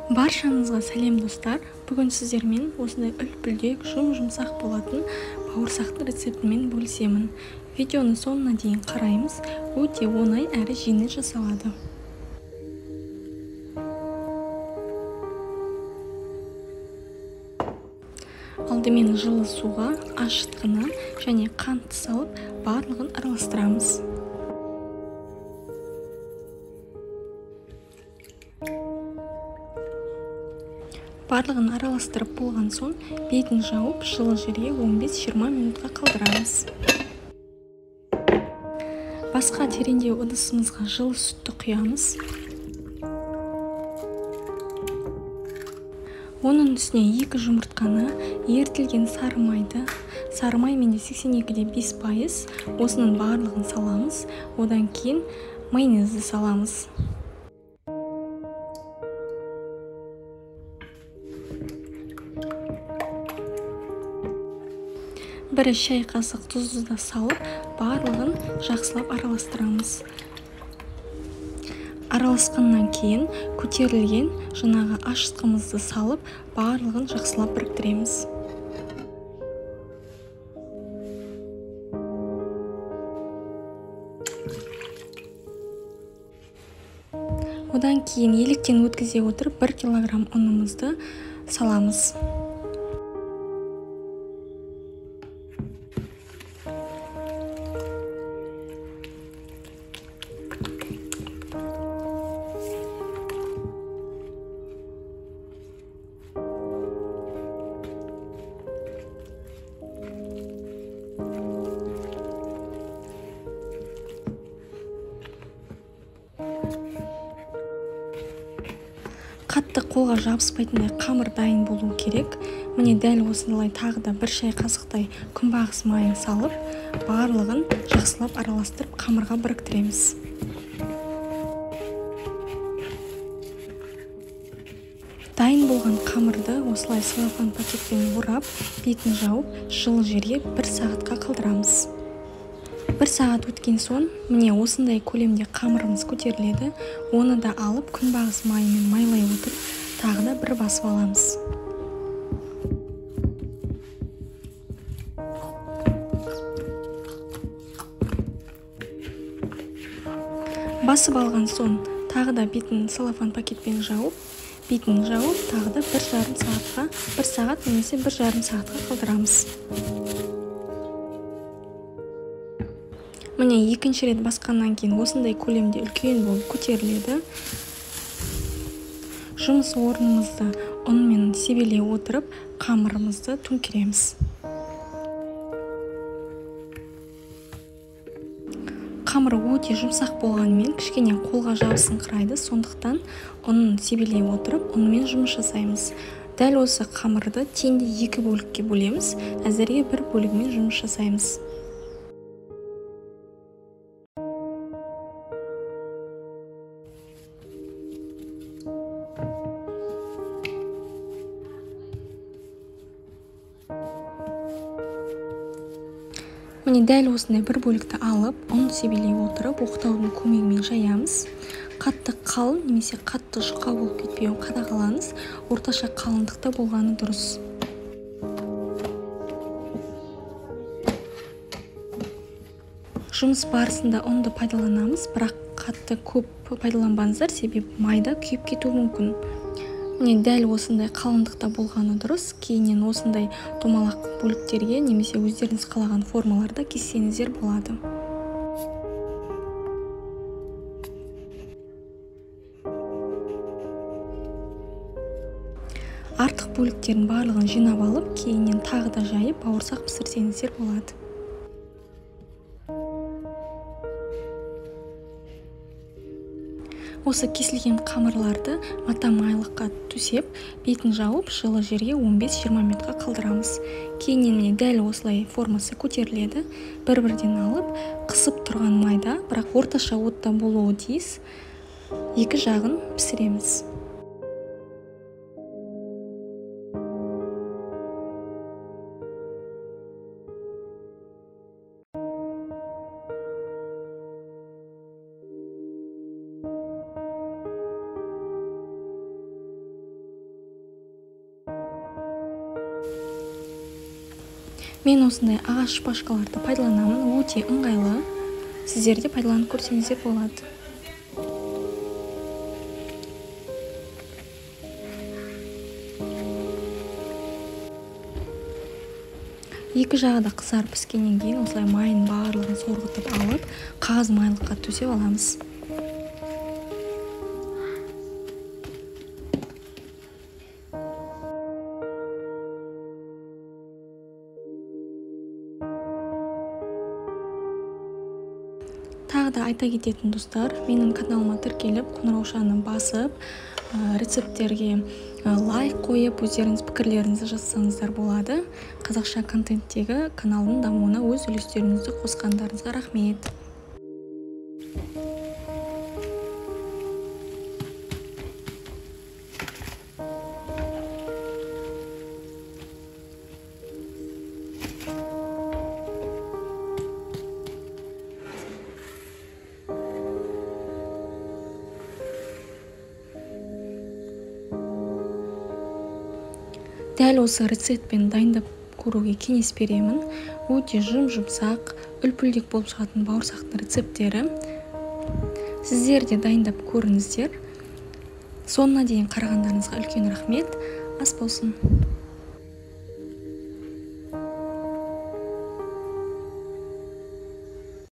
Баршаңызға сәлем достар. Бүгін сіздермен осындай үлпілдек, жұм-жұмсақ болатын бауырсақтың рецептімен бөлісемін. Видеоны соңына дейін қараймыз. Өте оңай әрі жеңіл жасалады. Алдымен жылы суға ашытқыны және қантты салып, барлығын араластырамыз. Барлығын араластырып болған соң, бетін жауып, жылы жерге 15-20 минутқа қалдырамыз. Басқа тереңдеу ыдысымызға жылы сүтті құямыз. Оның үстіне 2 жұмыртқаны, ерітілген сары майды, сары май менде 82,5%, осының барлығын саламыз. Одан кейін майонезді саламыз. Бір шай қасық тұзды да салып, барлығын жақсылап араластырамыз. Араласқаннан кейін көтерілген жаңағы ашытқымызды салып, барлығын жақсылап біріктіреміз. Одан кейін електен өткізе отырып 1 килограмм ұнымызды саламыз. Қатты қолға жабыспайтындай қамыр дайын болу керек. Міне дәл осылай тағы да бір шай қасықтай күнбағыс майын салып, барлығын жақсылап араластырып қамырға біріктіреміз. Дайын болған қамырды осылай целлофан пакетпен орап, бетін жауып, жылы жерге 1 сағатқа қалдырамыз. 1 сағат өткен соң, міне осындай көлемде қамырымыз көтеріледі. Оны да алып, күнбағыс майымен майлай отырып, тағы да бір басып аламыз. Басып алған соң, тағы да бетін целлофан пакетпен жауып, бетін жауып, тағы да 1,5 сағатқа, 1 сағат немесе 1,5 сағатқа қалдырамыз. Міне екінші рет басқаннан кейін осындай көлемде үлкен болып көтеріледі. Жұмыс орнымызды ұнмен себелей отырып, қамырымызды төңкереміз. Қамыр өте жұмсақ болғанымен кішкене қолға жабысыңқырайды, сондықтан ұнын себелей отырып, ұнмен жұмыс жасаймыз. Дәл осы қамырды теңдей 2 бөлікке бөлеміз. Әзірге бір бөлігімен жұмыс жасаймыз. Міне дәл осындай бір бөлікті алып, ұн себелей отырып, оқтаудың көмегімен жаямыз. Қатты қалың немесе қатты жұқа болып кетпеуін қадағалаңыз. Орташа қалыңдықта болғаны дұрыс. Жұмыс барысында ұнды пайдаланамыз, бірақ қатты көп пайдаланбаңыздар, себебі майда күйіп кетуі мүмкін. Міне дәл осындай қалыңдықта болғаны дұрыс. Кейіннен осындай домалақ бөліктерге немесе өздеріңіз қалаған формаларда кессеңіздер болады. Артық бөліктердің барлығын жинап алып, кейіннен тағы да жайып бауырсақ пісірсеңіздер болады. Осы кесілген қамырларды мата майлыққа төсеп, бетін жауып, жылы жерге 15-20 минутқа қалдырамыз. Кейіннен міне дәл осылай формасы көтеріледі. Бір-бірден алып, қысып тұрған майда, бірақ орташа отта болуы тиіс, екі жағын пісіреміз. Мен осындай ағаш шпажкаларды пайдаланамын, өте ыңғайлы. Сіздер де пайдаланып көрсеңіздер болады. Екі жағы да қызарып піскеннен кейін осылай майын барлығын сорғытып алып, қағаз майлыққа төсеп аламыз. Тағы да айта кететін достар, менің каналыма тіркеліп, қоңыраушаны басып, рецепттерге лайк қойып, өздеріңіз пікірлеріңізді жазсаңыздар болады. Қазақша контенттегі каналдың дамуына өз үлестеріңізді қосқандарыңызға рахмет. Дәл осы рецептпен дайындап көруге кеңес беремін. Өте жұм-жұмсақ, үлпілдек болып шығатын бауырсақтың рецепттері. Сіздер де дайындап көріңіздер. Соңына дейін қарағандарыңызға үлкен рахмет. Ас болсын.